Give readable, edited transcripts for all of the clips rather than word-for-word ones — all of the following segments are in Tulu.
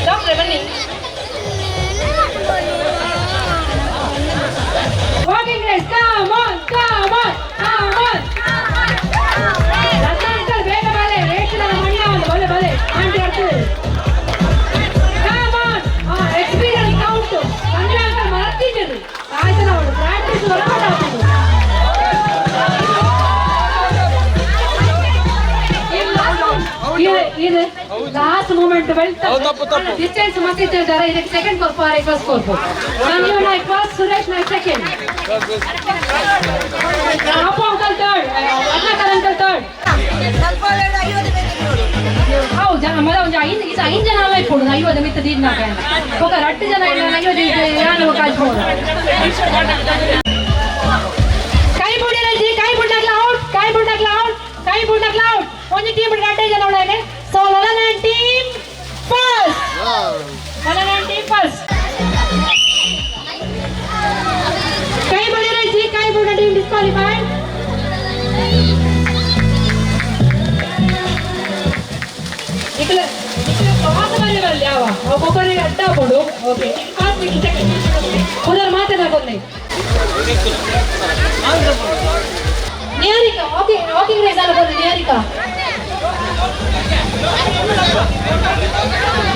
ಡಾಕ್ಟ್ರೆ, ಬನ್ನಿ. Walking race, come on, come on, come on. Latha uncle, ಬೇಗ ಬಲೆ. ರೇಟ್ ಮಣ್ಣ ಒಂದು ಬಲೆ ಬಲೆ ಆಂಟಿ ಅರ್ತದೆ. Come on. Experience count. Sanjay uncle ಮರತ್ತಿದ್ದೀರಿ ಆಯ್ತು, ನಾವು ಪ್ರಾಕ್ಟೀಸ್ ವರ್ಕೌಟ್ ಆಗ್ತದೆ. ಇದು ಇದು ಲಾಸ್ಟ್ ಮೂಮೆಂಟ್. ಡಿಸ್ಟೆನ್ಸ್ ಮತ್ತೆ ಇದ್ದಾರೆ. ಇದಕ್ಕೆ ಸೆಕೆಂಡ್ ಕೊರ್ಪು, ಫಸ್ಟ್ ಕೊರ್ಪು. Sanjeev Naik first, Suresh Naik second, Appu uncle third, Ratnakar uncle third. ಹೌದು, ಜನ ಮದ ಒಂಜಿ ಐದು ಇದು ಐದು ಜನ ಅಲ್ಲ ಇಪ್ಪುಡು. 50 ಮಿತ್ತ ದೀಡ್ನಾಕ ఒక ರಟ್ಟು ಜನ ಇಲ್ಲ. 50 ಯಾನು ಕಾಯ್ಬೋದು. ಕೈ ಬುಡಿರಜ್ಜಿ, ಕೈ ಬುಡ್ನಾಕ್ಲ ಔಟ್, ಕೈ ಬುಡ್ನಾಕ್ಲ ಔಟ್, ಕೈ ಬುಡ್ನಾಕ್ಲ ಔಟ್. ಒಂಜಿ ಟೀಮ್ ರಡ್ಡೆ ಜನ ಉಳ್ಳೇನೆ. ಸೊ ಲಲನಾನ್ ಟೀಮ್ ಫಸ್ಟ್, ಲಲನಾನ್ ಟೀಮ್ ಫಸ್ಟ್. ಕೈ ಬುಡಿರಜ್ಜಿ, ಕೈ ಬುಡ್ನ ಟೀಮ್ ಡಿಸ್ಕ್ವಾಲಿಫೈಡ್. ಇಕಲ ಇಕಲ ಕ್ರಾಸ್ ಬಲ್ಲಿ ಬಲ್ಲಿ ಯಾವ ಒಬ್ಬೊಬ್ಬರಿಗೆ ಅಡ್ಡ ಹಾಕೊಂಡು. ಓಕೆ, ಫಸ್ಟ್ ಸೆಕೆಂಡ್ ಉದರ್ ಮಾತನಾಕೊಂಡೆ. ನಿಹಾರಿಕಾ, ವಾಕಿಂಗ್ ವಾಕಿಂಗ್ ರೇಸ್ ಅಲ್ಲ ಬಂದು ನಿಹಾರಿಕಾ.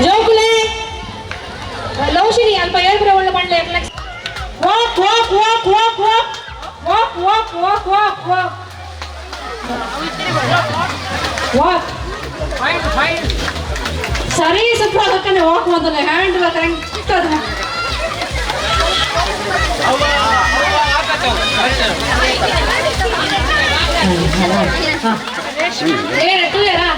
ಜೋಕುಲೆ, ಲೌಶಿನಿ, ಅಲ್ಪ ಏಳ್ಬರ ಒಳ್ಳೆ ಮಾಡ್ಲೆ. Walk, walk, walk, walk, walk, walk, walk, walk, walk, walk, walk. ಸರಿ, ಸುಪ್ರ ಹಾಕನೆ ವಾಕ್ ಮೊದಲು ಹ್ಯಾಂಡ್ ಕರೆಕ್ಟ್ ಅದು. ಹಾ ಏ ಕ್ಲಿಯರಾ?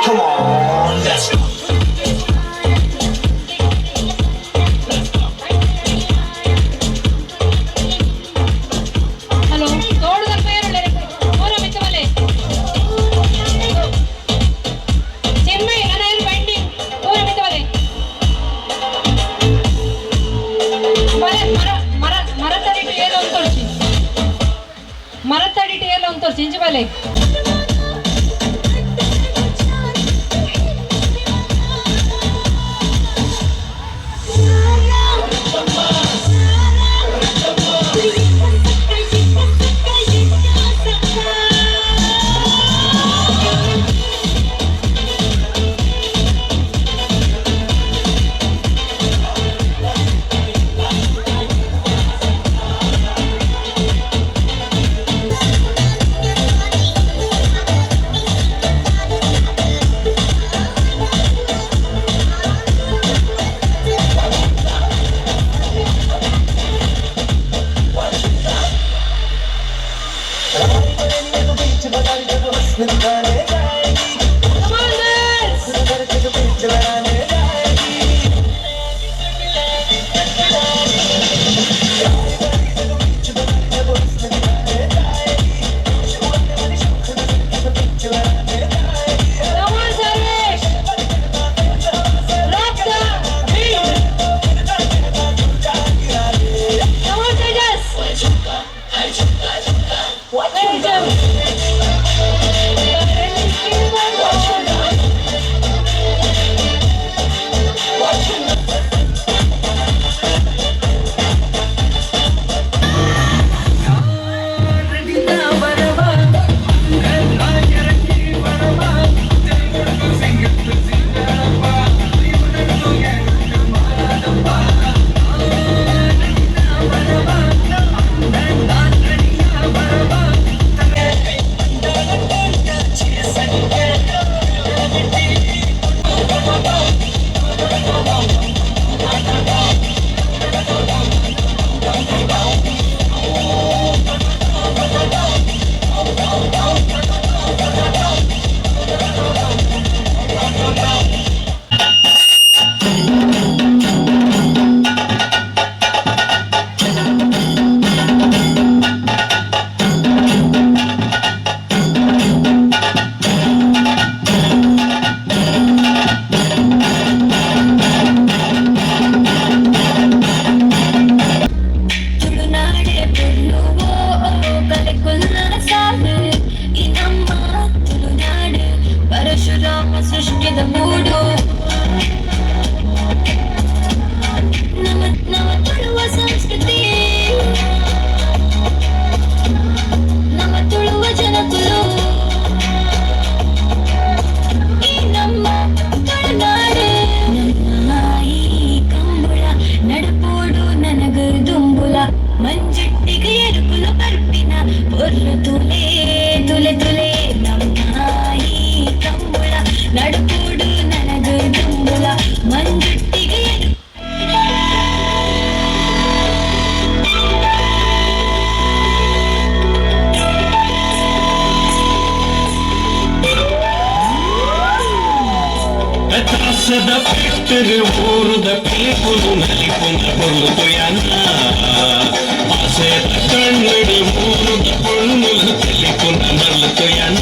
Come on, let's go. Hello, ತೋಟದ ಪೇರುಳ್ಳೆ ಓರ ಮಿತ್ತಮಲೆ ಚೆಮ್ಮೈ ಅನ ಪೆಂಡಿಂಗ್ ಓರ ಮಿತ್ತಮಲೆ ಮರ ಮರ ಮರ ಮರತಡಿಟ್ಟು ಏಲೋ ಒಂದು ತೋರಿಸಿ, ಮರತಡಿಟ್ಟು ಏಲೋ ಒಂದು ತೋರಿಸಿ ಇಂಚು ಬಲೆ. ಆಸದ ಪೆಟ್ಟರು ಊರುದ ಪಿಲಿಪುಲು ನಲಿಪುನ ಪೊರ್ಲು ತೊಯನ ಆಸೆದ ಕಣ್ಣಡು ಊರುದ ಪೊಣ್ಣುಲು ತೆಲಿಪುನ ಮರ್ಲು ತೊಯನ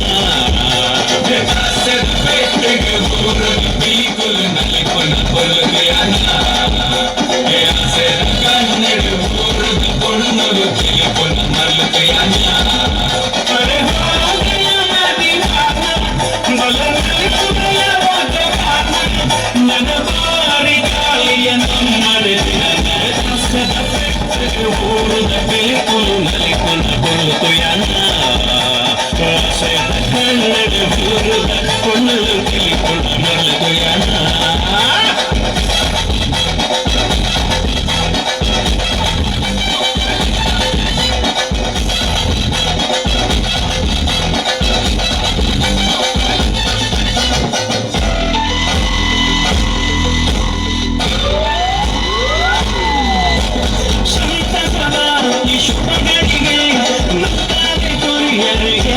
ಆಸದ ಪೆಟ್ಟರು ಊರುದ ಪಿಲಿಪುಲು ನಲಿಪುನ ಪೊರ್ಲು ತೊಯನ ಆಸೆದ ಕಣ್ಣಡು ಊರುದ ಪೊಣ್ಣುಲು ತೆಲಿಪುನ ಮರ್ಲು ತೊಯನ ಅರೆ ಕನ್ನಡ. ಸಂತಸದ ಈ ಶುಭಗಳಿಗೆ ನತ್ತಾರೆ ತುರಿಯರಿಗೆ.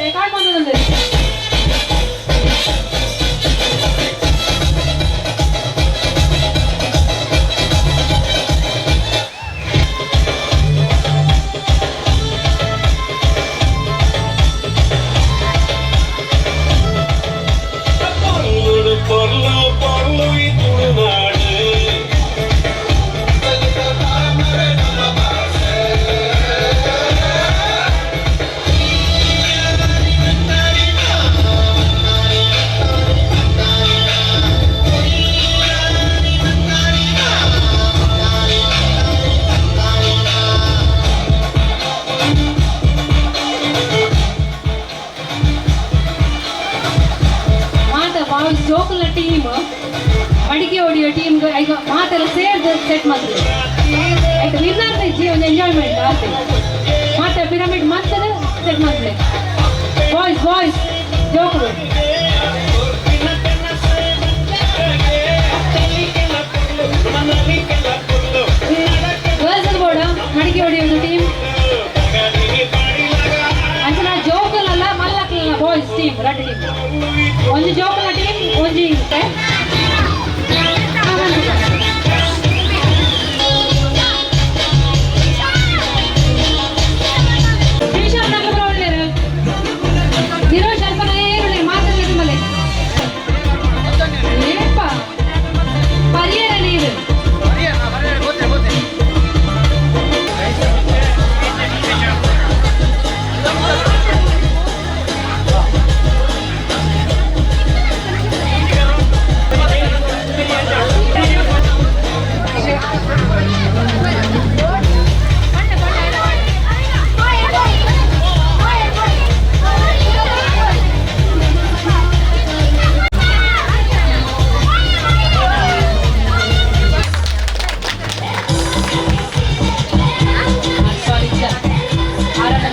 ರೆಕಾರ್ಡ್ ಬಂದದಂದ್ರೆ. ಪೊರ್ಲುಡು ಪೊರ್ಲು ಪೊರ್ಲು ಈ ತುಳುನಾಡು. ಮಾತ ಬಾಯ್ಸ್ ಜೋಕುಲ್ನ ಟೀಮ್, ಮಡಿಕೆ ಹೊಡಿಯೋ ಟೀಮ್, ಈಗ ಮಾತೆಲ್ಲ ಸೇರ್ದು ಸೆಟ್ ಮಾಡ್ತದೆ. ಆಯ್ತು, ವಿನ್ನರ್ ಇಜ್ಜಿ, ಒಂದು ಎಂಜಾಯ್ಮೆಂಟ್ ಆತೆ. ಮಾತೆ ಪಿರಮಿಡ್ ಮಾಡ್ತದೆ, ಸೆಟ್ ಮಾಡ್ತದೆ. ಬಾಯ್ಸ್ ಬಾಯ್ಸ್ ಜೋಕುಲು. ಗರ್ಲ್ಸ್ ಬೋರ್ಡ್ ಮಡಿಕೆ ಹೊಡಿಯೋದು ಟೀಮ್ ಅಂಚನ ಜೋಕುಲಲ್ಲ ಮಲ್ಲಕ್ಲಲ್ಲ ಬಾಯ್ಸ್ ಟೀಮ್, ರಡ್ಡು ಟೀಮ್. ಒಂಜಿ ಜೋಕುಲ ಟೀಮ್, ಒಂಜಿ. ನಿಮಿಷ ಒಳ್ಳೆಯರು ನಿರೋಶ್ ಅಲ್ಪ ಏರುಳ್ಳಿ ಮಾತಾಡಲಿಕ್ಕೆ ಮಲೆ ಏಪ ಪರಿಯರ ನೀರು.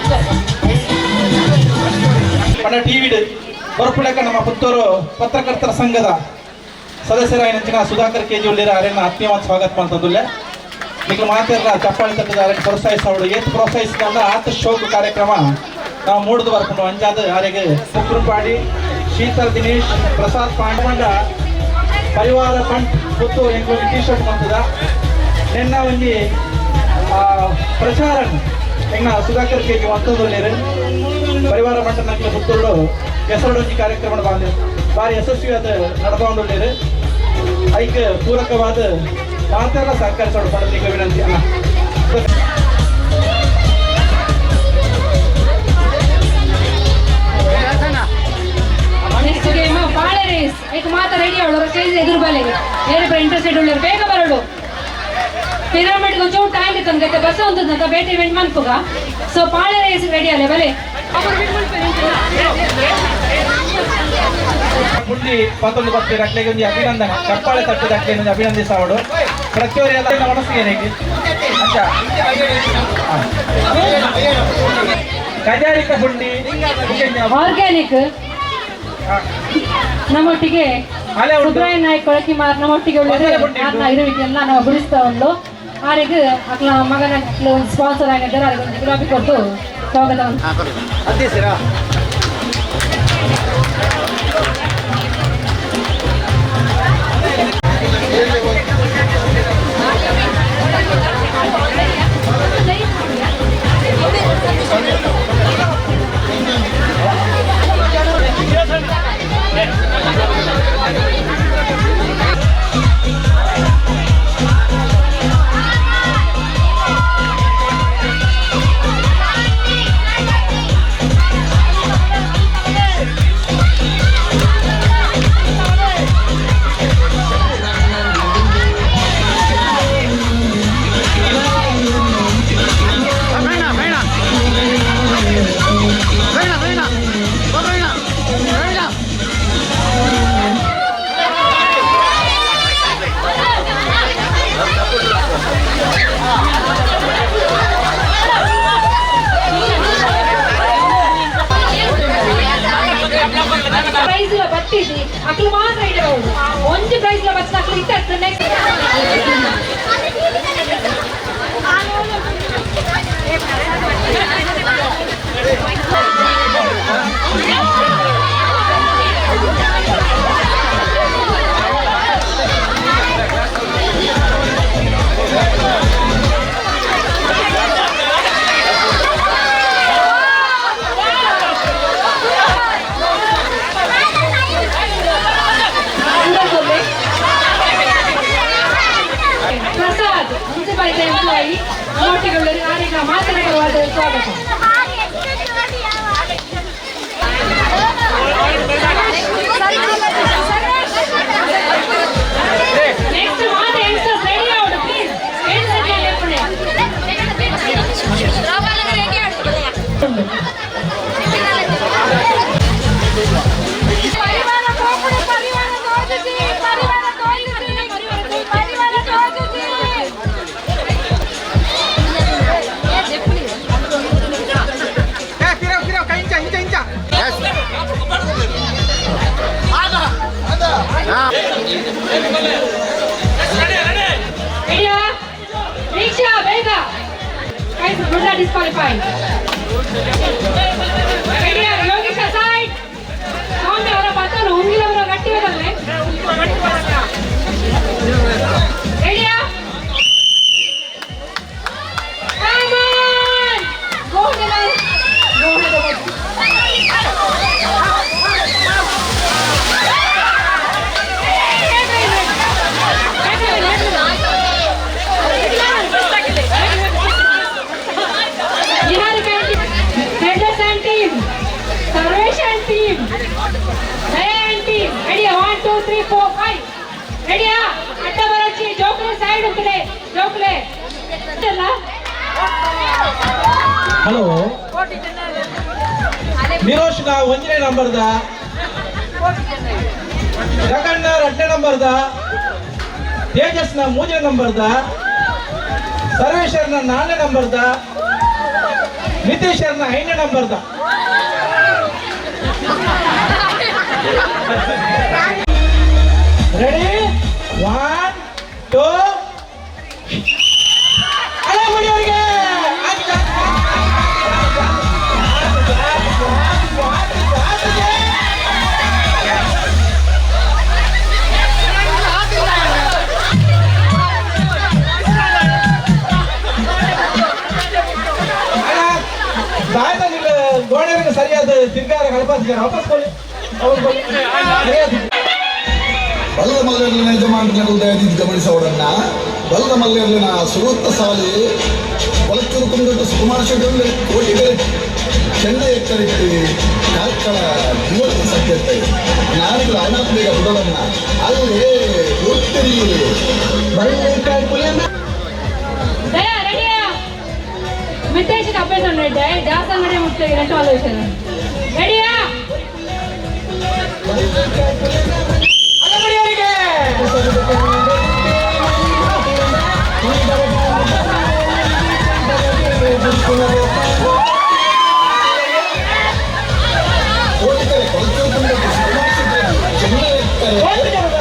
ಸಾರಿ. ಪಂಡ ಟಿವಿಡ್ ಬರ್ಪುಡಕ ನಮ್ಮ ಪುತ್ತೂರು ಪತ್ರಕರ್ತರ ಸಂಘದ ಸದಸ್ಯರಾಯಿನಂಚಿನ ಸುಧಾಕರ್ ಕೆ ಜಿ ಉಳ್ಳೀರ ಅರೆನ ಆತ್ಮೀಯವಾದ ಸ್ವಾಗತ ಮಾಡ್ತಂದುಲ್ಲೆ. ನಿಕ್ಲು ಮಾತೆಲ್ಲ ಚಪ್ಪಾಳಿ ತಟ್ಟದ ಅರೆನ ಪ್ರೋತ್ಸಾಹಿಸವಳು. ಏತ್ ಪ್ರೋತ್ಸಾಹಿಸಿದ ಆತ ಶೋಕ್ ಕಾರ್ಯಕ್ರಮ ನಾವು ಮೂಡ್ದು ಬರ್ಕೊಂಡು ಅಂಜಾದ ಆರೆಗೆ. ಮುಕ್ರುಪಾಡಿ ಶೀತಲ್ ದಿನೇಶ್ ಪ್ರಸಾದ್ ಪಾಂಡ ಪರಿವಾರ ಪಂಟ್ ಪುತ್ತೂರು ಎಂಕ್ಲೊಂಜಿ ಟಿ ಶರ್ಟ್ ಮಂತದ. ನಿನ್ನ ಒಂಜಿ ಪ್ರಚಾರ ಎಂಗ್ನ ಸುಧಾಕರ್ ಕೆ ಜಿ ಮಂತಂದುಲ್ಲೇರು. ಪರಿವಾರ ಮಂಟನಕ್ಲೆ ಪುತ್ತೂರು ಹೆಸರುಡೊಂಜಿ ಕಾರ್ಯಕ್ರಮ ಬಾಂದೆ ಭಾರಿ ಯಶಸ್ವಿಯಾದ ನಡತೊಂದುಲ್ಲೇರು. ಐಕ್ ಪೂರಕವಾದ ಮಾತೆಲ್ಲ ಸಹಕರಿಸೋಡು ಪಡೆದ ವಿನಂತಿ ಅಣ್ಣ. ನೆಕ್ಸ್ಟ್ ಗೇಮ್ ಬಾಳೆ ರೇಸ್. ಈಗ ಮಾತ ರೆಡಿ ಅವಳು ಕೈ ಎದುರು ಬಲೆ. ಬೇರೆ ಇಂಟ್ರೆಸ್ಟೆಡ್ ಉಳ್ಳರು ಬೇಗ ಬರೋಡು. ಪಿರಮಿಡ್ ಒಂಚೂರು ಟೈಮ್ ಇತ್ತು ಗತ್ತೆ ಬಸ್ ಒಂದು ಬೇಟೆ ಇವೆಂಟ್ ಮನ್ಪುಗ. ಸೊ ಪಾಳೆ ರೇಸ್ ರೆಡಿ ಅಲ್ಲೇ ಬಲೆ. ಪುಂಡಿ ಪತ್ತೊಂದು ಭಕ್ತಿ ಅಕ್ಲೆಗೆ ಒಂಜಿ ಅಭಿನಂದನೆ. ಚಪ್ಪಾಳೆ ತಟ್ಟದ ಅಕ್ಲೆಗೆ ಒಂಜಿ ಅಭಿನಂದಿಸಾವಡು. ಪ್ರತಿಯೊರಿ ಎಲ್ಲ ಮನಸ್ಸಿಗೆ ಏನೇಗೆ ಅಚ್ಚ ಕಜಾರಿಕ ಪುಂಡಿ. ಆರ್ಗ್ಯಾನಿಕ್ ನಮ್ಮೊಟ್ಟಿಗೆ. ಸುಬ್ರಾಯ ನಾಯ್ಕ ಕೊಳಕಿ ಮಾರ್ ನಮ್ಮೊಟ್ಟಿಗೆ ಆರ್ನ ಇರುವಿಕೆಲ್ಲ ನಾವು ಗುರುಸ್ತಾ ಉಂಡು. ಆರಿಗೆ ಅಕ್ಲ ಮಗನ ಸ್ಪಾನ್ಸರ್ ಆಗಿದ್ದಾರೆ, ಆರಿಗೆ ಒಂದು ಗುಲಾಬಿ ಕೊಟ್ಟು ಸ್ವಾಗತವನ್ನು. ಪ್ರೈಸ್ ಲ ಬತ್ತಿದಿ ಅಕ್ಲು ಮಾತ್ರ ಇಡಬಹುದು. ಒಂಜಿ ಪ್ರೈಸ್ ಲ ಬತ್ತಿನ ಅಕ್ಲು ಇತ್ತ ನೆಕ್ಸ್ಟ್. ಪ್ರಸಾದ್ ಮುನ್ಸಿಪಾಲಿಟಿ ಎಂಪ್ಲಾಯಿ ನಮ್ಮೊಟ್ಟಿಗೆ ಆರಿಗೆ ಮಾತನಾಡುವ ಸ್ವಾಗತ. ನೆಕ್ಸ್ಟ್ ಮಾತು ಯಂಗ್ಸ್ಟರ್ಸ್ ರೆಡಿ ಆವಡು ಪ್ಲೀಸ್. ರೆಡಿಯಾ? ದೀಕ್ಷಾ ಬೇಗ. Guys, good luck, disqualify. ರೆಡಿಯಾ? ಯೋಗೇಶ ಸೈಡ್. ಸ್ವಾಮಿ ಅವರ ಬತ್ತಲು ಉಂಗಿಲವರ ಗಟ್ಟಿ ಬರಲ್ಲೆ. ರೆಡಿಯಾ? Come on! Go ahead. Go ahead. Niharika and team, Tejas and team, Sarvesh and team, Daya and team. Ready? 1, 2, 3, 4, 5. Ready? ಅಡ್ಡ ಬರೋಚಿ ಜೋಕ್ಲೆ ಸೈಡ್ ಉಂಟುಲೆ ಜೋಕ್ಲೆ ಅಲ್ಲ. ಹಲೋ, ನಿರೋಶ್ನ ಒಂದನೇ ನಂಬರ್ದ, ಜಗಣ್ಣ ಎರಡನೇ ನಂಬರ್ದ, ತೇಜಸ್ನ ಮೂರನೇ ನಂಬರ್ದ, ಸರ್ವೇಶ್ವರನ ನಾಲ್ಕನೇ ನಂಬರ್ದ, ನಿತೀಶ್ವರನ ಐದನೇ ನಂಬರ್ದ. ರೆಡಿ? 1 2 ಅಲೆ ಅವರಿಗೆ. ಗೋಡೆಗೆ ಸರಿಯಾದ ತಿರ್ಗಾರ ಕಳಪಾಸಿದ್ದಾರೆ, ವಾಪಸ್ ಕೊಡಿ ಅವ್ರು ಸರಿಯಾದ. ಬಲ್ಲ ಮಲ್ಲೆರ್ಲಿನ ಯಜಮಾನರನ್ನ ಉದಯದಿದ್ದು ಗಮನಿಸೋಡನ್ನ ಬಲ್ಲ ಮಲ್ಲೆರ್ಲಿನ ಸುರೂತ್ತ ಸಾಲಿ ಕೊಳಚೂರು ಕುಂದಟ್ಟು ಸುಕುಮಾರ್ ಶೆಟ್ಟಿ ಕೋಟಿಗೆ ಚೆಂಡ ಎಕ್ಕರಿಟ್ಟು ಕಾರ್ಕಳ ಜೀವನ ಸತ್ಯತೆ ನಾನಿಗಳು ಅನಾಥ ಬೇಗ ಬಿಡೋಡನ್ನ ಅಲ್ಲೇ ಒತ್ತರಿ ದಯಾ ರೆಡಿಯಾ? ಮಿತೇಶ್ ಅಭ್ಯಾಸ ಉಂಟು ಜಾಸ್ತಿ ಅಂಗಡಿ ಮುಟ್ಟ ಗಂಟು ಆಲೋಚನೆ. ರೆಡಿಯಾ? ಅವರಿಗೆ. ಕೋಟಿಕರೆ ಕೊಳಚೂರು ಕುಂದಟ್ಟು ಸುಕುಮಾರ್ ಶೆಟ್ಟಿ ಚೆಂಡ ಎಕ್ಕರೆ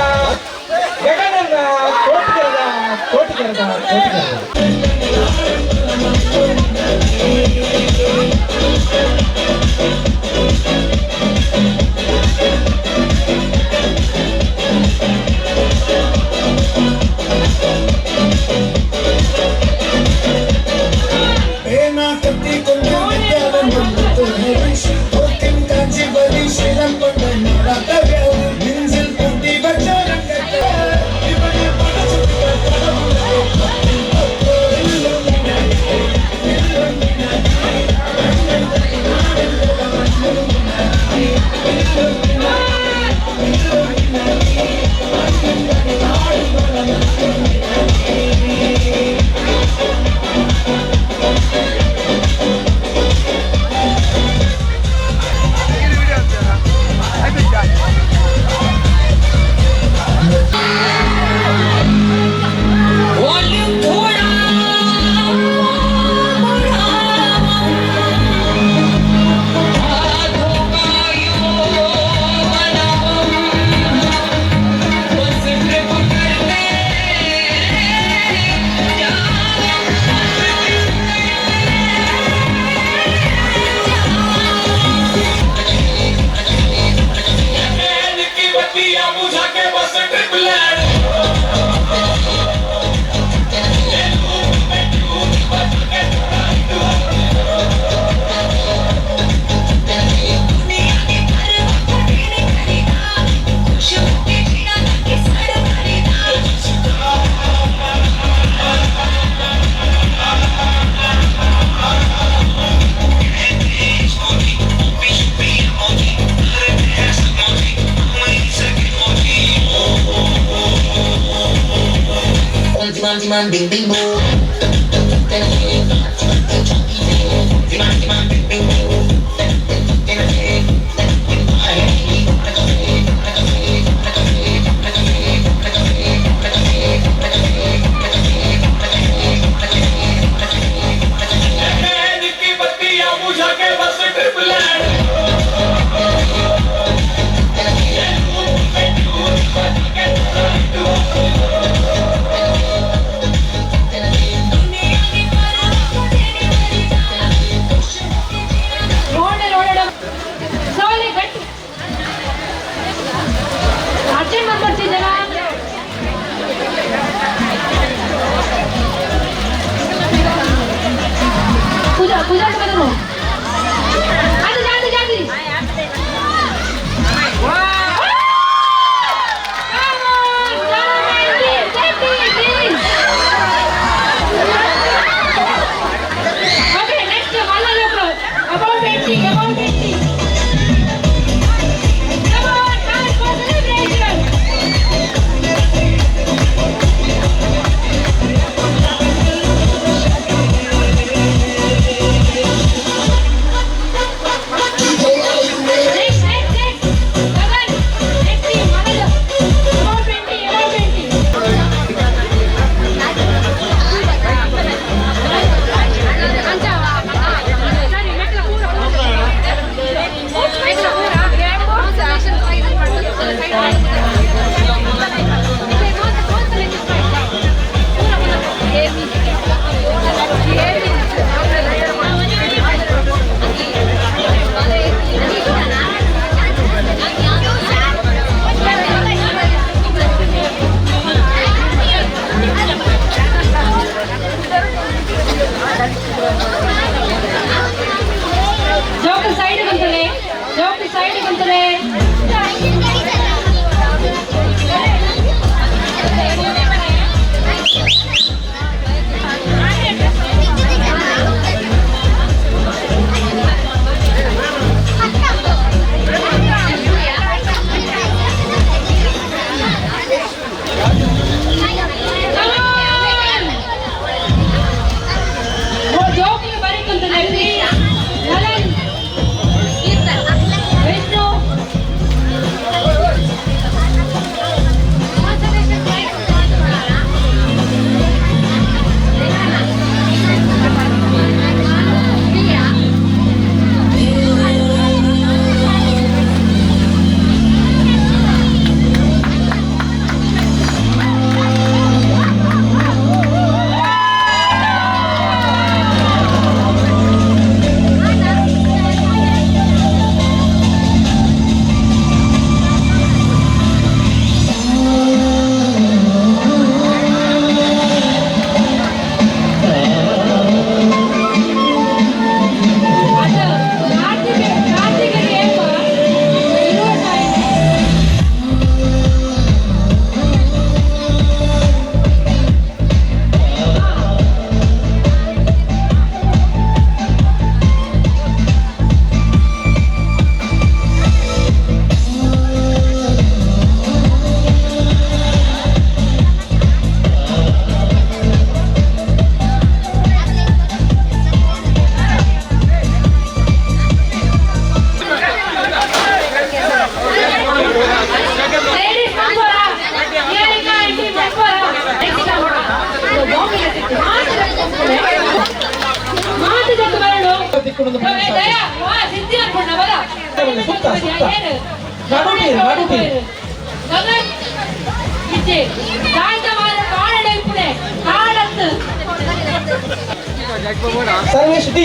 Sarvesh D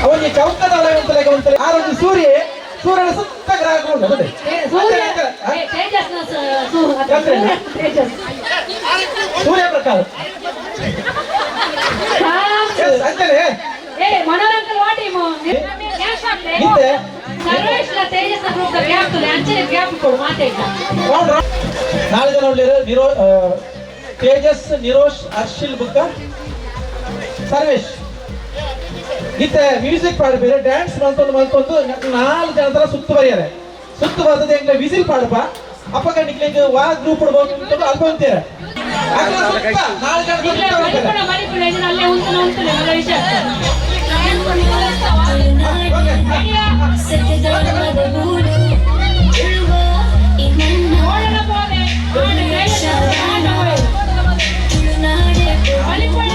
ಅವನಿಗೆ ಚೌಕದ ಅಲವಂತಲೆ ಆರೋಗ್ಯ ಸೂರ್ಯ ಸೂರ್ಯನ ಸುತ್ತ ಗ್ರಾಹಕ ಸೂರ್ಯ ಪ್ರಕಾರ ನಾಳೆ ಜನ ತೇಜಸ್ ನಿರೋಶ್ ಹರ್ಷಿಲ್ ಬುಕ್ಕ ಸರ್ವೇಶ್ ಇತ್ತೆ ಮ್ಯೂಸಿಕ್ ಪಾಡ್ಬೇರೆ ಡ್ಯಾನ್ಸ್ ಮಲ್ತೊಂದು ಮಲ್ತೊಂದು ನಾಲ್ಕು ಜನ ತರ ಸುತ್ತು ಬರೆಯಾರೆ ಸುತ್ತು ಬರ್ತದೆ ಎಂಗ್ಲ ವಿಸಿಲ್ ಪಾಡಪ ಅಪ್ಪಗ ನಿಕ್ಲೆಗ್ ವಾ ಗ್ರೂಪ್ ಅಲ್ಪ ಅಂತೀರ. ಇಲ್ಲ ಮಲಿಪುಣ ಮಲಿಪುಣ ಇದನ್ನ ಅಲ್ಲೇ ಉಂಟು ಉಂಟು ಮಲ್ಲ ವಿಷಯ. ನೋಡೋಣ ಪೋಲೆ. ಮಲಿಪುಣ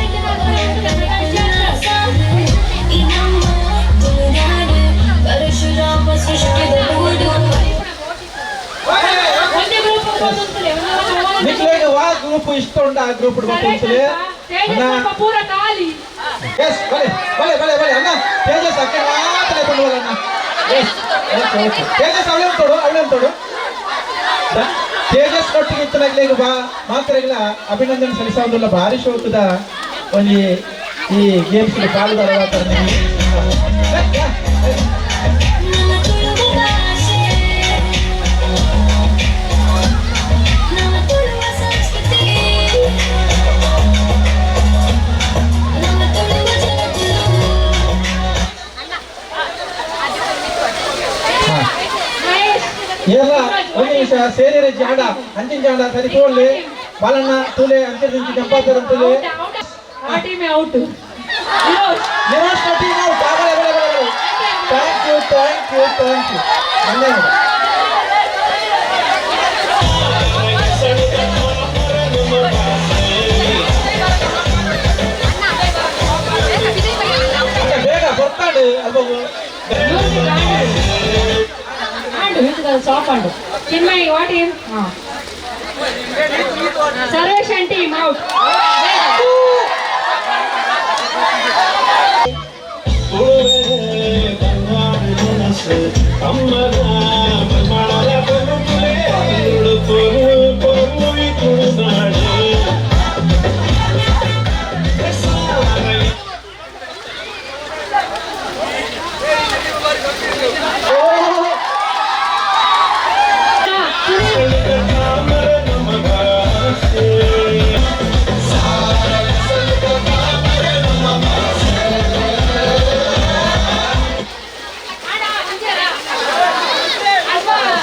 ಪರಶುರಾಮ ಸೃಷ್ಟಿದ ಗೂಡು. ಒಂದೇ ಗ್ರೂಪ್ ನಿಕ್ಲೆಗ್ ವಾ ಗ್ರೂಪ್ ಇಷ್ಟ ಉಂಡ ಆ ಗ್ರೂಪ್ ಗೊತ್ತುಂಟು ಅಣ್ಣ. ಪೂರ ಖಾಲಿ. ಎಸ್ ಬಲೆ ಬಲೆ ಬಲೆ ಬಲೆ ಅಣ್ಣ. ತೇಜಸ್ ಅಕ್ಕ ಮಾತ್ರ ಕೊಂಡು ಅಣ್ಣ. ಎಸ್ ಓಕೆ ಓಕೆ ತೇಜಸ್ ಅವಳೇ ತೋಡು ಅವಳೇ ತೋಡು. ತೇಜಸ್ ಒಟ್ಟಿಗೆ ಇತ್ತಲಾಗ್ಲಿ ಬಾ ಮಾತ್ರಗಳ ಅಭಿನಂದನೆ ಸಲ್ಲಿಸೋದಿಲ್ಲ. ಭಾರಿ ಶೋಕದ ಒಂಜಿ ಈ ಗೇಮ್ಸ್ ಪಾಲ್ದಾರ. ನಮ್ಮ ತುಳುವ ಭಾಷೆ, ನಮ್ಮ ತುಳುವ ಸಂಸ್ಕೃತಿ, ನಮ್ಮ ತುಳುವ ಜನಕುಲು. ಎಲ್ಲ ಒಂದು ನಿಮಿಷ ಸೇರಿರೆ ಜಾಡ ಅಂಚಿನ ಜಾಡ ಸರಿ ತೋಡ್ಲಿ ಬಾಲಣ್ಣ ತೂಲೆ ಅಂಚಿನ ಚಂಪಾತರ ತೂಲೆ. ಔಟ್ ಆ team out. Nirosh team out. ಬಲೆ ಬಲೆ ಬಲೆ ಬಲೆ. Thank you thank you thank you. ಧನ್ಯವಾದ. ಬೇಗ ಬರ್ತಾಡು ಅಲ್ವ. ಸ್ಟಾಪ್ ಆಂಡು. Chinmayi what team? Sarveshan team out.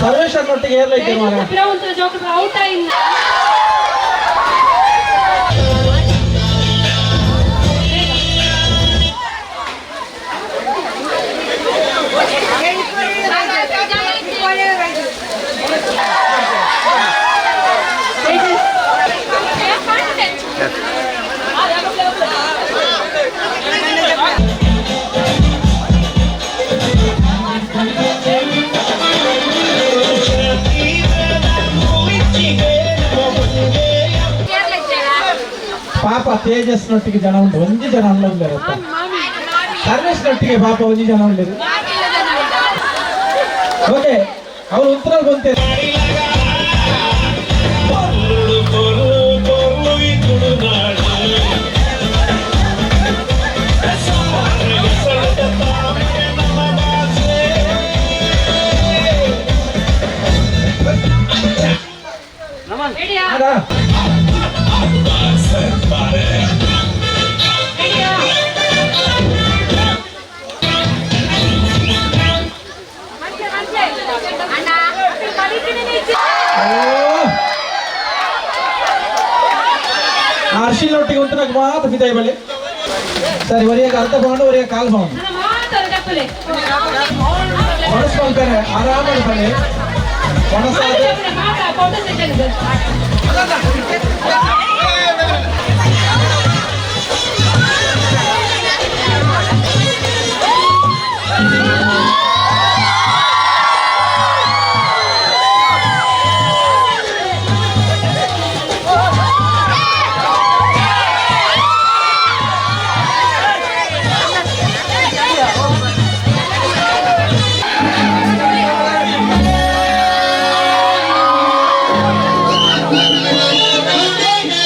Sarveshwar ಒಟ್ಟಿಗೆ ಏರ್ಲೈತೆ ಮಾರ. ಔಟ್ ಇಲ್ಲ. ಪಾಪ ತೇಜಸ್ನೊಟ್ಟಿಗೆ ಜನ ಉಂಟು ಒಂಜಿ ಜನ ಉಳ್ಳೊಂದು ಸರ್ವೇಶ್ನೊಟ್ಟಿಗೆ ಪಾಪ ಒಂಜಿ ಜನ ಉಂಟು. ಓಕೆ ಅವ್ರು ಉತ್ತರ ಬಂತೆ. ರೆಡಿಯಾ? ಅದಾ? ರೆಡಿಯಾ? ಅರ್ಶಿಲ್ ಒಟ್ಟಿಗೆ ಉಂಟು ಮಾತ್ರ ಫಿದಾಯಿ ಬಳಿ. ಸರಿ ಒರಿಯಾಗ ಅರ್ಧ ಪೌಂಡು ಒರಿಯಾಗ ಕಾಲು ಪೌಂಡು. ನನ್ನ ಮಾತಾಡ ತಪ್ಪಲೆ. ಮನಸ್ಸು ಮಲ್ಪೆರೆ ಆರಾಮಾಗಿ ಬನ್ನಿ ಮನಸ್ಸಾದ. ಮಾತಾ ಫೋಟೋ ಸೆಷನ್. Thank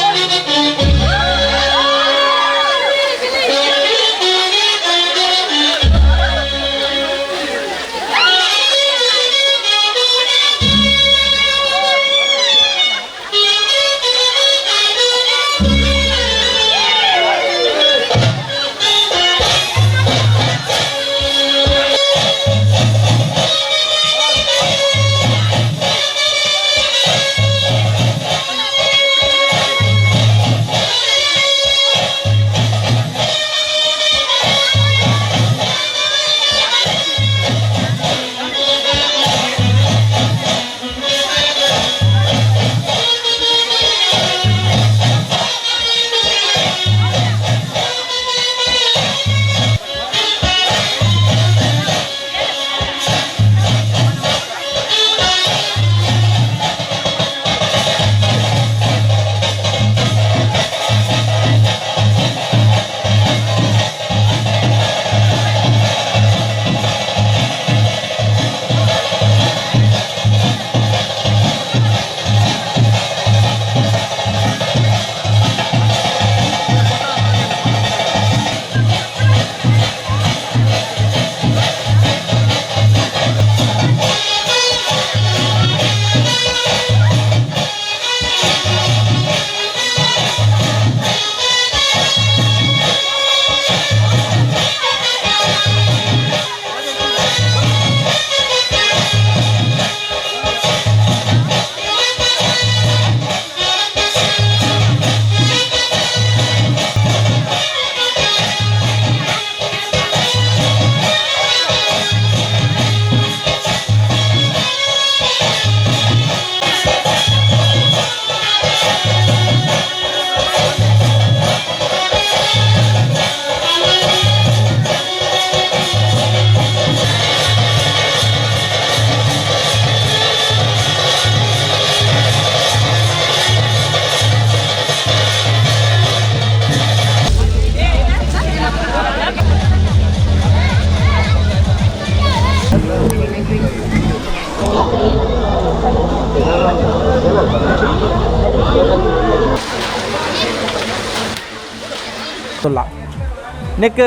ನೆಕ್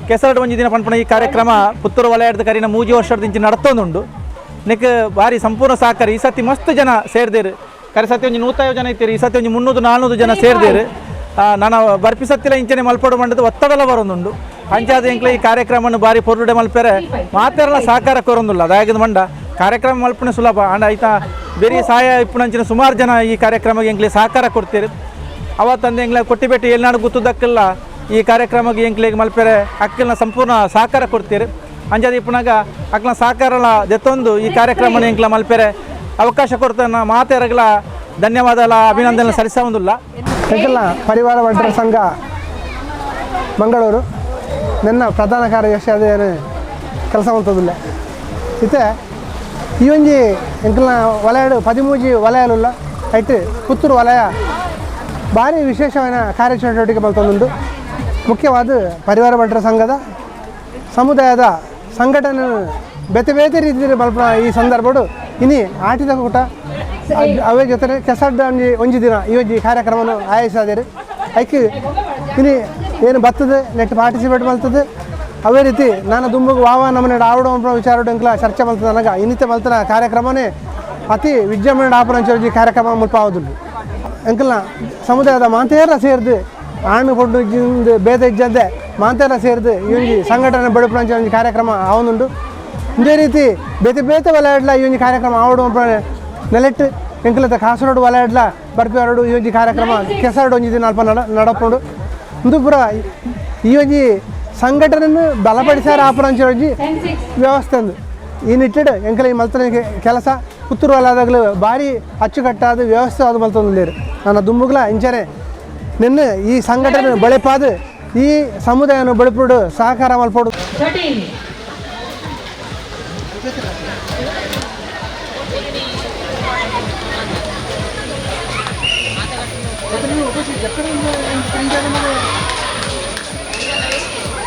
ಕೆಸರಡ್ ಒಂಜಿ ದಿನ ಪನ್ಪುನ ಈ ಕಾರ್ಯಕ್ರಮ ಪುತ್ತೂರು ವಲಯದ ಕರಿನ ಮೂಜಿ ವರ್ಷದ ನಡತೊಂದುಂಡು. ನೆಕ್ ಭಾರಿ ಸಂಪೂರ್ಣ ಸಹಕಾರ. ಈ ಸತಿ ಮಸ್ತ್ ಜನ ಸೇರ್ದೇರು. ಕರೆ ಸತಿ ಒಂಜಿ 150 ಜನ ಇತ್ತೀರಿ, ಈ ಸತಿ ಒಂಜಿ 300-400 ಜನ ಸೇರ್ದೇರು. ನಾನು ಬರ್ಪಿ ಸತ್ತಿಲ ಇಂಚನೆ ಮಲ್ಪಡು ಮಂಡದ ಒತ್ತಡಲ ಬರೋದುಂಡು. ಅಂಚಾದ ಎಂಕ್ಲೆ ಈ ಕಾರ್ಯಕ್ರಮವನ್ನು ಭಾರಿ ಪೊರ್ಲುಡೆ ಮಲ್ಪೆರೆ ಮಾತೆರಲ ಸಹಕಾರ ಕೊರೊಂದುಲ್ಲ. ಅದಾಗದ ಮಂಡ ಕಾರ್ಯಕ್ರಮ ಮಲ್ಪನೆ ಸುಲಭ ಅಂಡ ಐತ ಬೇರೆ ಸಹಾಯ ಇಪ್ಪುನಂಚಿನ ಸುಮಾರು ಜನ ಈ ಕಾರ್ಯಕ್ರಮಕ್ಕೆ ಎಂಕ್ಲೆ ಸಹಕಾರ ಕೊಡ್ತೀರಿ. ಅವತ್ತಂದು ಎಂಕ್ಲೆ ಕೊಟ್ಟಿಬೆಟ್ಟು ಏಳ್ನಾಡು ಗುತ್ತದಕ್ಕೆಲ್ಲ ಈ ಕಾರ್ಯಕ್ರಮಕ್ಕೆ ಎಂಕ್ಲೆಗ್ ಮಲ್ಪೆರೆ ಅಕ್ಕಲ್ನ ಸಂಪೂರ್ಣ ಸಹಕಾರ ಕೊಡ್ತೀರಿ. ಅಂಚಾದ ಇಪ್ಪುನಾಗ ಅಕ್ಲ ಸಹಕಾರಲ ದೆತ್ತೊಂದು ಈ ಕಾರ್ಯಕ್ರಮನ ಎಂಕ್ಲ ಮಲ್ಪೆರೆ ಅವಕಾಶ ಕೊಡ್ತಾನ ಮಾತೆರಗಲ ಧನ್ಯವಾದ ಅಭಿನಂದನೆ ಸಲ್ಲಿಸೋದಿಲ್ಲ. ಎಂಕಲ್ನ ಪರಿವಾರ ಬಂಟರ ಸಂಘ ಮಂಗಳೂರು ನನ್ನ ಪ್ರಧಾನ ಕಾರ್ಯದರ್ಶಿ ಅದೇನು ಕೆಲಸ ಮಾಡ್ತದಿಲ್ಲ. ಇತ್ತೆ ಈ ಒಂಜಿ ಎಂಕಲ್ನ ವಲಯಡು 13 ವಲಯಲುಲ್ಲ ಐಟ್ ಪುತ್ತೂರು ವಲಯ ಭಾರಿ ವಿಶೇಷವಾದ ಕಾರ್ಯಚಟುವಟಿಕೆ ಮಲ್ತೊಂದುಂಡು. ಮುಖ್ಯವಾದ ಪರಿವಾರ ಬಂಟರ ಸಂಘದ ಸಮುದಾಯದ ಸಂಘಟನೆ ಬೇತೆ ಬೇತೆ ರೀತಿಯಲ್ಲಿ ಮಲ್ಪುನ ಈ ಸಂದರ್ಭಡು ಇನಿ ಆಟಿದ ಕೂಟ ಅವೇ ಜೊತೆ ಕೆಸಡ್ಡ ಒಂಜಿ ಒಂಜಿ ದಿನ ಈ ಒಂಜಿ ಕಾರ್ಯಕ್ರಮವನ್ನು ಆಯೋಜಿಸಿದರು. ಐಕ್ ಇನಿ ಏನು ಬರ್ತದೆ ನೆಟ್ ಪಾರ್ಟಿಸಿಪೇಟ್ ಮಲ್ತದೆ. ಅವೇ ರೀತಿ ನಾನು ದುಂಬುಗ್ ವಾವ ನಮ್ಮನೆ ಆವಡ ವಿಚಾರ ಎಂಕ್ಲ ಚರ್ಚೆ ಮಲ್ತದೆ. ನನಗ ಇನ್ನಿತ ಮಲ್ತನ ಕಾರ್ಯಕ್ರಮನೇ ಅತಿ ವಿಜೃಂಭಣೆ ಆಪುನ ಕಾರ್ಯಕ್ರಮ ಮುಲ್ಪ ಆವುದುಂಡು. ಎಂಕಲ್ನ ಸಮುದಾಯದ ಮಾಂತೇರ ಸೇರ್ದು ಆಣು ಪೊಡ್ಡು ಇಜ್ಜಿಂದು ಬೇದ ಇಜ್ಜಂದೆ ಮಾಂತೇರ ಸೇರ್ದು ಈ ಒಂಜಿ ಸಂಘಟನೆ ಬಡುಪುನಂಚ ಒಂಜಿ ಕಾರ್ಯಕ್ರಮ ಆವೊಂದುಂಡು. ಇದೇ ರೀತಿ ಬೇತೆ ಬೇತೆ ವಲಯಡ್ಲ ಈ ಒಂಜಿ ಕಾರ್ಯಕ್ರಮ ಆವಡು ನೆಲೆಟ್ಟು ಎಂಕಲತ ಕಾಸರಗೋಡು ವಲಯಡ್ಲ ಬರ್ಪಿವರಡು ಈ ಒಂಜಿ ಕಾರ್ಯಕ್ರಮ ಕೆಸರಡು ಒಂಜಿ ದಿನ ಅಲ್ಪ ನಡಪುಂಡು. ಇಂದು ಪೂರ ಈ ಒಂಜಿ ಸಂಘಟನೆಯನ್ನು ಬಲಪಡಿಸಾರ ಆಪುನಂಚ ಒಂಜಿ ವ್ಯವಸ್ಥೆ ಒಂದು ಈ ನಿಟ್ಟಿಡ್ ಎಂಕಲ ಈ ಮಲ್ತನ ಕೆಲಸ ಪುತ್ತೂರು ವಲಯದಾಗಲು ಭಾರಿ ಅಚ್ಚುಕಟ್ಟಾದ ವ್ಯವಸ್ಥೆ ಅದು ಮಲ್ತೊಂದುಲ್ಲೆರ್. ನನ್ನ ದುಂಬುಗ್ಲ ಇಂಚನೆ ನಿನ್ನೆ ಈ ಸಂಘಟನೆ ಬಳೆಪಾದ ಈ ಸಮುದಾಯನ ಬೆಳಪುಡು ಸಹಕಾರ ಮಲ್ಪೊಡು. 13.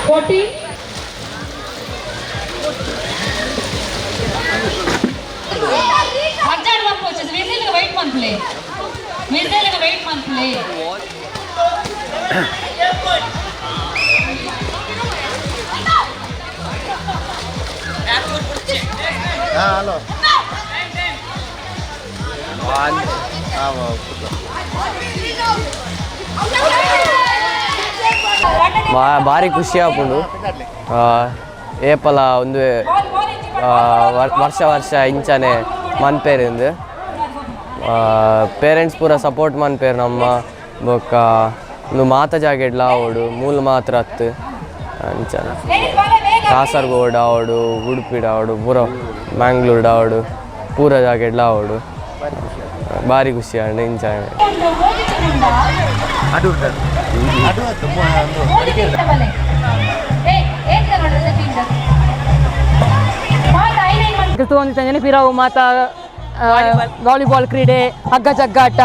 14. ಮಧ್ಯಾಹ್ನ ಬಂದು వచ్చేసి విజిల్గా వెయిట్ మన్పులే, విజిల్గా వెయిట్ మన్పులే. ಭಾರಿ ಖುಷಿ ಆಪುಂಡು. ಏಪಲ ಒಂದು ವರ್ಷ ವರ್ಷ ಇಂಚನೆ ಮನ್ಪೇರಿಂದು ಪೇರೆಂಟ್ಸ್ ಪೂರ ಸಪೋರ್ಟ್ ಮನ್ಪೇರು ನಮ್ಮ ಬೊಕ್ಕ ಒಂದು ಮಾತ ಜಾಗೆಡ್ಲ ಆವೊಡು ಮೂಲ ಮಾತ್ರ ಅತ್ತು ಅಂಚನೆ ಕಾಸರಗೋಡು ಆವೊಡು ಉಡುಪಿಡ್ ಆವೊಡು ಪೂರ ಮ್ಯಾಂಗ್ಳೂರ್ಡ್ ಆವೊಡು ಪೂರ ಜಾಗೆಡ್ಲ ಆವೊಡು ಭಾರಿ ಖುಷಿ ಆಂಡ್ ಇಂಚನೆ. ಪಿರಾವು ಮಾತ ವಾಲಿಬಾಲ್ ಕ್ರೀಡೆ, ಹಗ್ಗ ಜಗ್ಗಾಟ,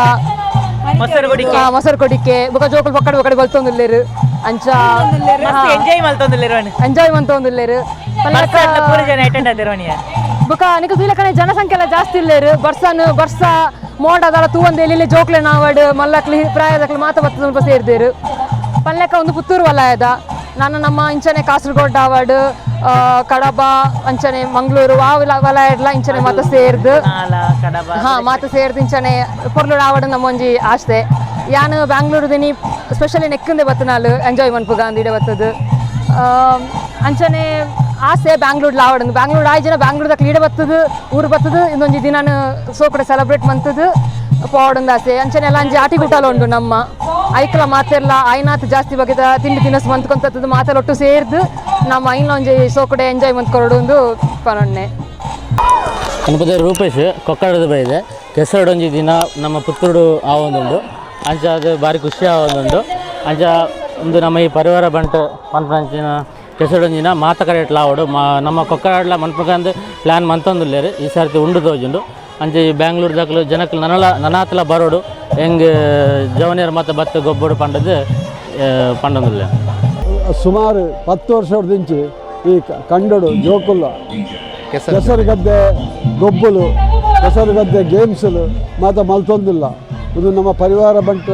ಮೊಸರು ಕೊಡಿಕೆ ಬೊಕ ಜೋಕುಲು ಪಕ್ಕಡ ಪಕ್ಕಡೆ ಬಲ್ತೊಂದುಲ್ಲೆರ್ ಅಂಚ ಎಂಜಾಯ್ ಮಲ್ತೊಂದುಲ್ಲೆರ್. ಎಂಜಾಯ್ ಮಂತೊಂದುಲ್ಲೆರ್. ಬೊಕ ನಿಕ ತೂಲಕನೆ ಜನಸಂಖ್ಯೆ ಎಲ್ಲ ಜಾಸ್ತಿ ಇಲ್ಲೇರು. ಬರ್ಸನ್ ಬರ್ಸ ಮೋಡದಲ್ಲ ತೂವಂದೆ ಎಲ್ಲಿ ಜೋಕ್ಲೆ ನಾವಡ್ ಮಲ್ಲಕ್ಲಿ ಪ್ರಾಯದಕ್ಲು ಮಾತ ಬತ್ತದ ಸೇರ್ದೇರು. ಪಲ್ಲೆಕ ಒಂದು ಪುತ್ತೂರು ವಲಯದ ನಾನು ನಮ್ಮ ಇಂಚನೆ ಕಾಸರಗೋಡು ಆವಡ್ ಕಡಬ ಅಂಚನೆ ಮಂಗಳೂರು ಆ ವಲಯಡ್ಲ ಇಂಚನೆ ಮಾತ ಸೇರ್ದು ಹಾ ಮಾತ ಸೇರ್ದು ಇಂಚನೆ ಪೊರ್ಲುಡು ಆವಡ್ ನಮ್ಮ ಒಂಜಿ ಆಸ್ತೆ. ಯಾನ್ ಬ್ಯಾಂಗ್ಳೂರು ದಿನಿ ಸ್ಪೆಷಲಿ ನೆಕ್ಕಂದೆ ಬತ್ತನಾಲು ಎಂಜಾಯ್ ಮನ್ಪುಗ ಅಂದಿಡೆ ಬತ್ತದು. ಅಂಚನೆ ಆಸೆ ಬ್ಯಾಂಗ್ಳೂರ್ ಲಾವಡ್ ಬ್ಯಾಂಗ್ಳೂರ್ ಆಯ್ ಜನ ಬ್ಯಾಂಗ್ಳೂರ್ದ ಕ್ರೀಡೆ ಬತ್ತದು ಊರು ಬತ್ತದು ಇನ್ನೊಂಜಿ ದಿನಾನು ಸೋಕಡೆ ಸೆಲೆಬ್ರೇಟ್ ಮಂತದು ಪೋವಡೊಂದು ಆಸೆ. ಅಂಚನೆ ಎಲ್ಲ ಅಂಜಿ ಆಟಿ ಗುಟಾಲ ಉಂಡು ನಮ್ಮ ಐಕ್ಲ ಮಾತೆರ್ಲ ಐನಾತ್ ಜಾಸ್ತಿ ಬಗೆದ ತಿಂಡಿ ತಿನಸು ಮಂತ್ಕೊಂತದ್ದು ಮಾತೆಲ್ಲ ಒಟ್ಟು ಸೇರ್ದು ನಮ್ಮ ಐನ್ಲ ಒಂಜಿ ಸೋಕಡೆ ಎಂಜಾಯ್ ಮಂತ್ಕೊರಡು ಒಂದು ಪನೊಣ್ಣೆ. ಗಣಪತಿ ರೂಪೇಶ್ ಕೊಕ್ಕಡದ ಬೈದೆ ಕೆಸರಡೊಂಜಿ ದಿನ ನಮ್ಮ ಪುತ್ತೂರು ಆವೊಂದುಂಡು. ಅಂಚ ಅದು ಭಾರಿ ಖುಷಿ ಆವೊಂದುಂಡು. ಅಂಚ ಒಂದು ನಮ್ಮ ಈ ಪರಿವಾರ ಬಂಟು ಮನ್ಪುನಂಚಿನ ಕೆಸರಡೊಂಜಿನ ಮಾತ ಕಡೆಟ್ಲ ಆವೊಡು ನಮ್ಮ ಕೊಕ್ಕಡಲ ಮನ್ಪುಗಂದು ಪ್ಲ್ಯಾನ್ ಮಂತೊಂದುಲ್ಲೆರ್ ಈ ಸರ್ತಿ ಉಂಡು ತೋಜುಂಡು. ಅಂಚ ಈ ಬ್ಯಾಂಗ್ಳೂರು ದಕ್ಲು ಜನಕ್ಲು ನನಲ ನನಾತ್ಲ ಬರೋಡು ಹೆಂಗ್ ಜವನಿಯರ್ ಮತ್ತು ಬತ್ತ ಗೊಬ್ಬಡು ಪಂಡದು ಪಂಡೊಂದುಲ್ಲೆ. ಸುಮಾರು 10 ವರ್ಷದಿಂಚಿ ಈ ಕಂಡಡು ಜೋಕುಲ್ಲ ಕೆಸರುಗದ್ದೆ ಗೊಬ್ಬಲು ಕೆಸರುಗದ್ದೆ ಗೇಮ್ಸ್ಲು ಮಾತ ಮಲ್ತೊಂದಿಲ್ಲ. ಇದು ನಮ್ಮ ಪರಿವಾರ ಬಂಟ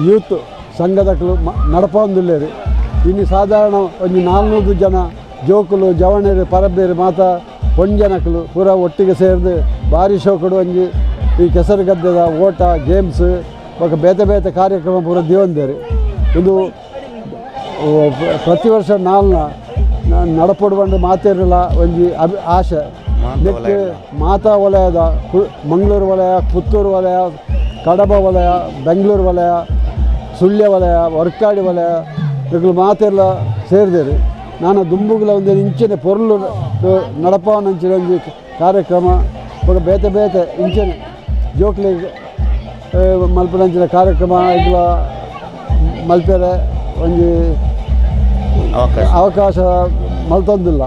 ಯೂತ್ ಸಂಘದಕ್ಲು ನಡಪೊಂದುಲ್ಲೆರ್. ಇನಿ ಸಾಧಾರಣ ಒಂಜಿ 400 ಜನ ಜೋಕುಲು ಜವಣೆರು ಪರಬೇರು ಮಾತ ಪೊಂಜನಕುಲು ಪೂರ ಒಟ್ಟಿಗೆ ಸೇರ್ದು ಭಾರಿ ಶೋಕುಡು ಒಂಜಿ ಈ ಕೆಸರುಗದ್ದೆದ ಓಟ ಗೇಮ್ಸ್ ಬೊಕ ಬೇತೆ ಬೇತೆ ಕಾರ್ಯಕ್ರಮ ಪೂರ ದೀವೊಂದೆರ್. ಉಂದು ಪ್ರತಿ ವರ್ಷ ನಾಲ್ನ ನಡಪೊಡು ಪಂದ್ ಮಾತೆರ್ಲ ಒಂಜಿ ಆಶೆ. ನೆಕ್ಕ್ ಮಾತಾ ವಲಯದ ಮಂಗಳೂರು ವಲಯ, ಪುತ್ತೂರು ವಲಯ, ಕಡಬ ವಲಯ, ಬೆಂಗಳೂರು ವಲಯ, ಸುಳ್ಯ ವಲಯ, ವರ್ಕಾಡಿ ವಲಯ ನಿಕುಲು ಮಾತೆರ್ಲ ಸೇರ್ದೆರ್. ನಾನು ದುಂಬುಗುಲ ಒಂದು ಇಂಚಿನ ಪೊರ್ಲು ನಡಪಾವನಂಚಿನ ಒಂಜಿ ಕಾರ್ಯಕ್ರಮ ಬೊಕ ಬೇತೆ ಬೇತೆ ಇಂಚನೆ ಜೋಕ್ಲೆಗ್ ಮಲ್ಪುನಂಚಿನ ಕಾರ್ಯಕ್ರಮ ಇಗ್ಲ ಮಲ್ಪೆರೆ ಒಂಜಿ ಅವಕಾಶ ಮಲ್ತೊಂದಿಲ್ಲ.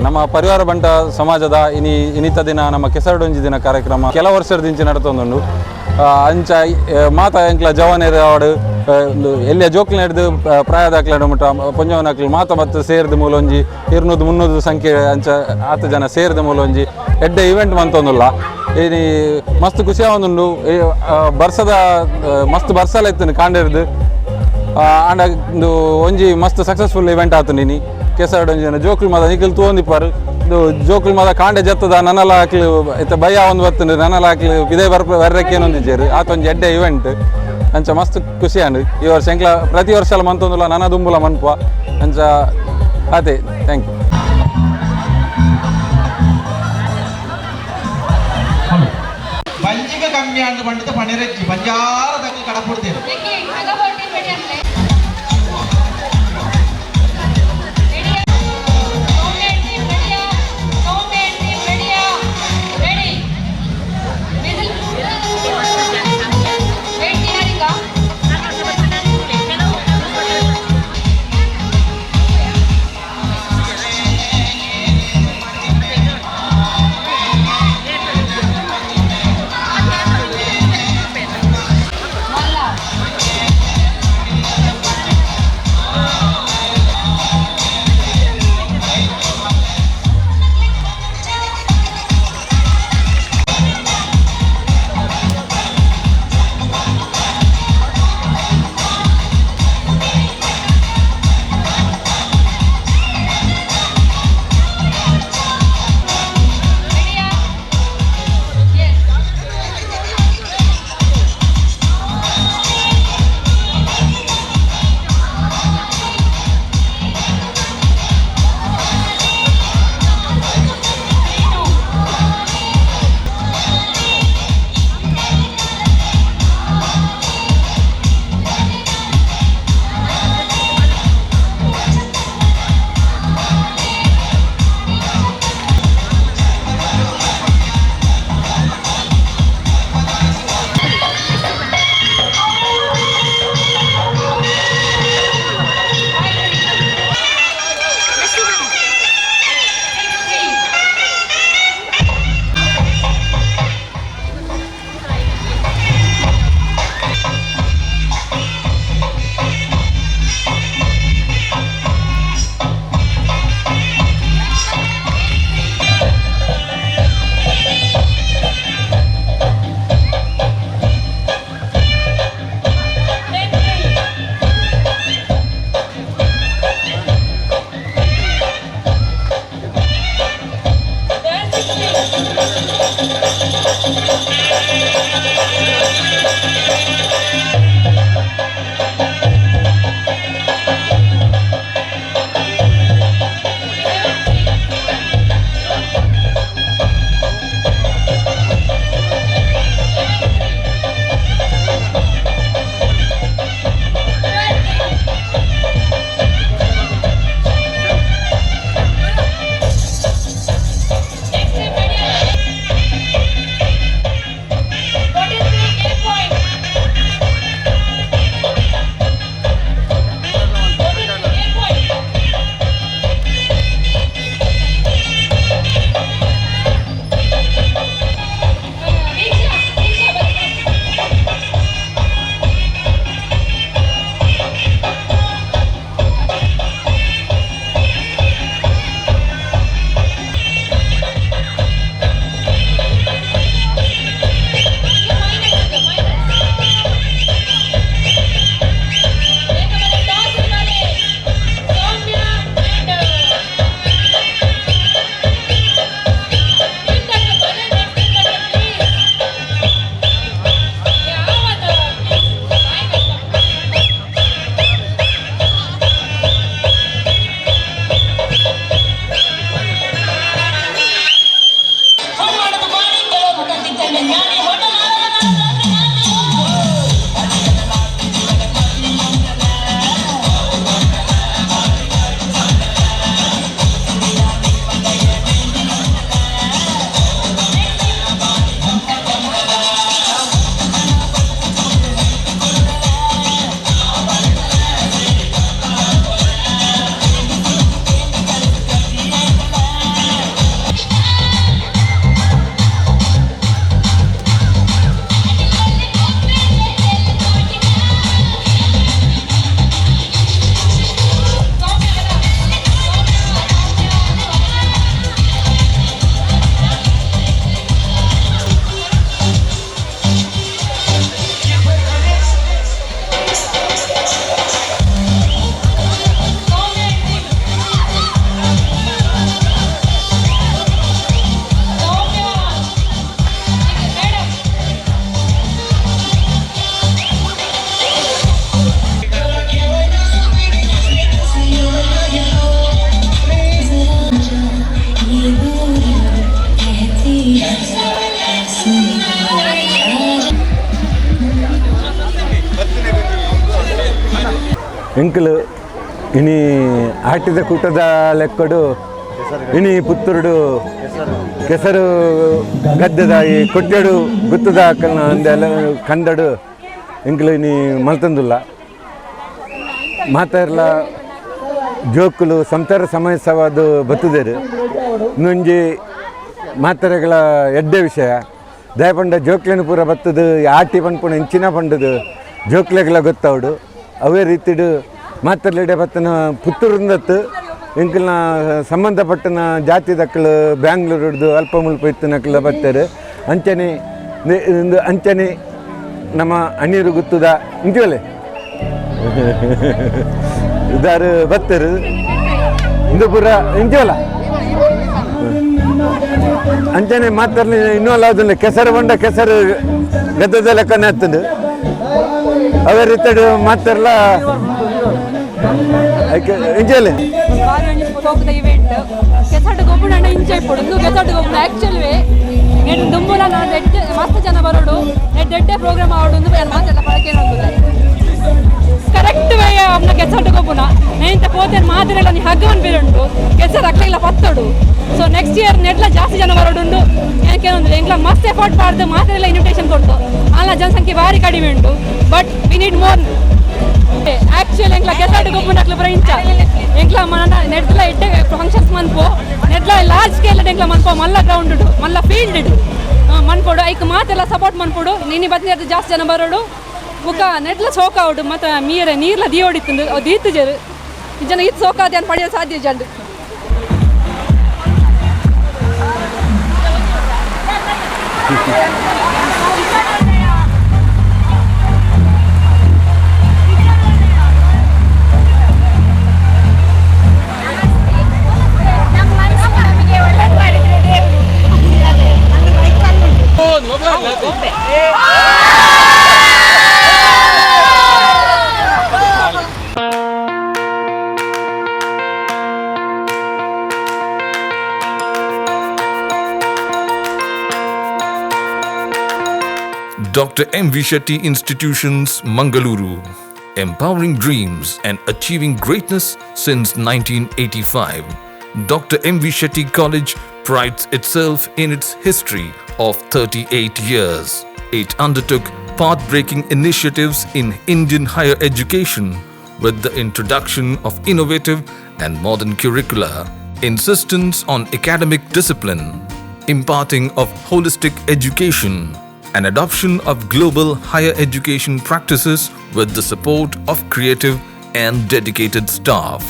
ನಮ್ಮ ಪರಿವಾರ ಬಂಟ ಸಮಾಜದ ಇನಿತ ದಿನ ನಮ್ಮ ಕೆಸರಡೊಂಜಿ ದಿನ ಕಾರ್ಯಕ್ರಮ ಕೆಲ ವರ್ಷದಿಂಚಿ ನಡತೊಂದುಂಡು. ಅಂಚ ಮಾತ ಎಂಕ್ಲ ಜವಾನೇರು ಆವಡ್ ಎಲ್ಲಿಯ ಜೋಕ್ಲು ನಡೆದು ಪ್ರಾಯದಾಕ್ಲ ಮುಟ್ಟ ಪೊಂಜವನಕ್ಲು ಮಾತ ಮತ್ತು ಸೇರ್ದು ಮೂಲೊಂಜಿ 200-300 ಸಂಖ್ಯೆ ಅಂಚ ಆತ ಜನ ಸೇರ್ದ ಮೂಲೊಂಜಿ ಎಡ್ಡೆ ಇವೆಂಟ್ ಮಂತೊಂದುಲ್ಲ. ಇನಿ ಮಸ್ತ್ ಖುಷಿ ಆವೊಂದುಂಡು. ಬರ್ಸದ ಮಸ್ತ್ ಬರ್ಸಲ ಇತ್ತು ಕಾಂಡೆರ್ದು. ಆಂಡ ಉಂದು ಒಂಜಿ ಮಸ್ತ್ ಸಕ್ಸಸ್ಫುಲ್ ಇವೆಂಟ್ ಆತು. ಇನಿ ಕೆಸರಡೊಂಜಿ ಜನ ಜೋಕುಲು ಮಾತ ನಿಕುಲು ತೂವೊಂದಿಪ್ಪರ್. ಉಂದು ಜೋಕುಲು ಮಾತ ಕಾಂಡೆ ಜತ್ತದ ನನಲ ಅಕ್ಲು ಇತ್ತೆ ಭಯ ಒಂದು ಬತ್ತುಂಡು, ನನಲ ಅಕ್ಲು ಇದೇ ಬರ್ರೆಕ್ಕೇನೊಂದಿಜ್ಜೆರ್. ಆತೊಂಜಿ ಎಡ್ಡೆ ಇವೆಂಟ್ ಅಂಚ ಮಸ್ತ್ ಖುಷಿ ಆಂಡ್. ಈ ವರ್ಷ ಎಂಕ್ಲ ಪ್ರತಿ ವರ್ಷಲ ಮಂತೊಂದುಲ್ಲ, ನನ ದುಂಬುಲ ಮನ್ಪುವ ಅಂಚ ಅದೇ. Thank you. ಬಂಜಿಗೆ ಕಮ್ಮಿ ಆಂಡ್ ಪಂಡದ ಪಣಿರಜ್ಜಿ ಬಂಜಾರ ದಕ್ಲು ಕಡಪುಡ್ತೇವೆ. ಎಂಕಲು ಇನಿ ಆಟಿದ ಕೂಟದ ಲೆಕ್ಕಡು ಇನಿ ಪುತ್ತೂರುಡು ಕೆಸರು ಗದ್ದೆದ ಈ ಕೊಟ್ಟೆಡು ಗುತ್ತದ ಅಂದೆಲ್ಲ ಕಂದಡು ಎಂಕಲು ಇನಿ ಮಲ್ತಂದುಲ್ಲ ಮಾತಾರ್ಲ ಜೋಕುಲು ಸಂಸಾರ ಸಮಯಸವಾದ ಬತ್ತುದೇರು ಇನ್ನೊಂಜಿ ಮಾತರೆಗಳ ಎಡ್ಡೆ ವಿಷಯ ದಯಪಂಡ ಜೋಕ್ಲೆನ ಪೂರ ಬತ್ತದು ಆಟಿ ಪನ್ಪುಣ ಇಂಚಿನ ಪಂಡದು ಜೋಕ್ಲೆಗಳ ಗೊತ್ತವಡು ಅವೇ ರೀತಿಡು ಮಾತರ್ಲಿಡೆ ಬತ್ತನ ಪುತ್ತೂರಿಂದತ್ತು ಎಂಕಲ್ನ ಸಂಬಂಧಪಟ್ಟನ ಜಾತಿ ದಕ್ಕಲು ಬ್ಯಾಂಗ್ಳೂರುಡ್ದು ಅಲ್ಪ ಮುಲ್ಪ ಇತ್ತಿನಕ್ಲ ಬತ್ತಾರೆ ಅಂಚನೆ ಅಂಚನೆ ನಮ್ಮ ಅಣ್ಣೀರು ಗುತ್ತದ ಇಂಚಲೆ ಇದಾರು ಬತ್ತರು ಇಂದು ಪೂರ ಇಂಚೋಲ ಅಂಚನೆ ಮಾತಾಡ್ಲಿ ಇನ್ನೂ ಅಲ್ಲ ಅದನ್ನ ಕೆಸರು ಬಂಡ ಕೆಸರು ಗದ್ದದ ಲೆಕ್ಕನೆ ಹತ್ತದು ಅವೇ ರೀತಿಡು ಮಾತಾಡ್ಲ ಇಂಚಲೆ ಇವೆಂಟ್ ಕೆಸರು ಗೊಬ್ಬರ ಇಂಚ ಇಪ್ಪಡು ಇಂದು ಕೆಸರು ಗೊಬ್ಬರ ಆ್ಯಕ್ಚುಲ್ ವೇ ನೆಟ್ ದುಂಬುಲ ಎಡ್ಡೆ ಮಸ್ತ್ ಜನ ಬರೋಡು ನೆಟ್ ಎಡ್ಡೆ ಪ್ರೋಗ್ರಾಮ್ ಆವಡು ಒಂದು ಮಾತೆಲ್ಲ ಬಳಕೆ ಕರೆಕ್ಟ್ ವೇ ಅವನ ಕೆಸರು ಗೊಬ್ಬನ ನೇಂತ ಪೋತೇನು ಮಾತಿರಲ್ಲ ನೀ ಹಗ್ಗವನ್ ಬೇರುಂಟು ಕೆಸರು ಅಕ್ಲೆಲ್ಲ ಪತ್ತೋಡು. So next year ನೆಟ್ಲ ಜಾಸ್ತಿ ಜನ ಬರೋಡುಂಡು ಯಾಕೆ ಅಂದ್ರೆ ಎಂಗ್ಲ ಮಸ್ತ್ ಎಫರ್ಟ್ ಪಾಡ್ದು ಮಾತಿರೆಲ್ಲ ಇನ್ವಿಟೇಷನ್ ಕೊಡ್ತು ಅಲ್ಲ ಜನಸಂಖ್ಯೆ ಭಾರಿ ಕಡಿಮೆ ಉಂಟು. But we need more actually ಎಂಕ್ಲ ಕೆಸರು ಗೊಬ್ಬನ ಅಕ್ಲ ಬರ ಇಂಚ ಎಂಕ್ಲ ಮನ ನೆಟ್ಲ ಎಡ್ಡೆ ಫಂಕ್ಷನ್ಸ್ ಮನ್ಪೋ ನೆಟ್ಲ ಲಾರ್ಜ್ ಸ್ಕೇಲ್ ಎಂಕ್ಲ ಮನ್ಪೋ ಮಲ್ಲ ಗ್ರೌಂಡ್ ಉಂಟು ಮಲ್ಲ ಫೀಲ್ಡ್ ಇಡು ಮನ್ಪೋಡು ಐಕ್ ಮಾತೆಲ್ಲ ಸಪೋರ್ಟ್ ಮನ್ಪೋಡು ನೀನಿ ಬತ್ತಿನ ಜಾಸ್ತಿ ಜನ ಬರೋಡು ಬುಕ್ಕ ನೆಟ್ಲ ಸೋಕ ಅವಡು ಮತ್ತು ಮೀರ ನೀರ್ಲ ದೀ ಹೊಡಿತಂದು ಅದು ಈತು ಜರು ಜನ ಈತು ಸೋಕಾದೆ ಅಂತ ಪಡೆಯಲು ಸಾಧ್ಯ ಜಂಡು. Dr. M.V. Shetty Institutions, Mangaluru, empowering dreams and achieving greatness since 1985. Dr. M.V. Shetty College prides itself in its history of 38 years. It undertook path-breaking initiatives in Indian higher education with the introduction of innovative and modern curricula, insistence on academic discipline, imparting of holistic education, and adoption of global higher education practices with the support of creative and dedicated staff.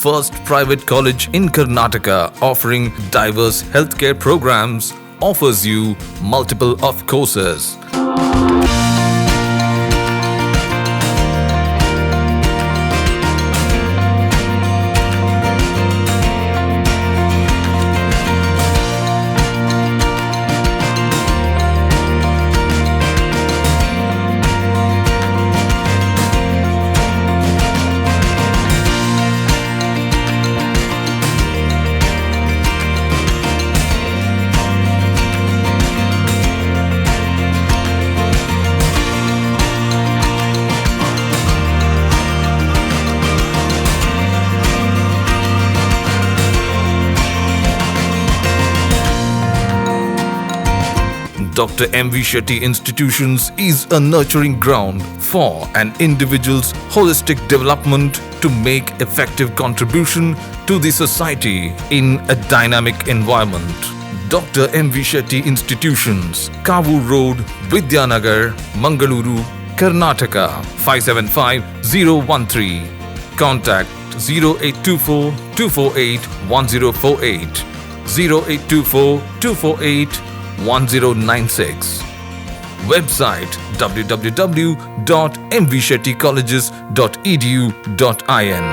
First private college in Karnataka offering diverse healthcare programs offers you multiple of courses. Dr. M.V. Shetty Institutions is a nurturing ground for an individual's holistic development to make effective contribution to the society in a dynamic environment. Dr. M.V. Shetty Institutions, Kavoor Road, Vidyanagar, Mangaluru, Karnataka 575013. Contact 0824 248 1048, 0824 248 1096. Website www.mvshettycolleges.edu.in.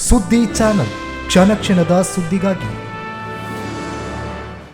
ಸುದ್ದಿ channel ಕ್ಷಣ ಕ್ಷಣದ ಸುದ್ದಿಗಾಗಿ.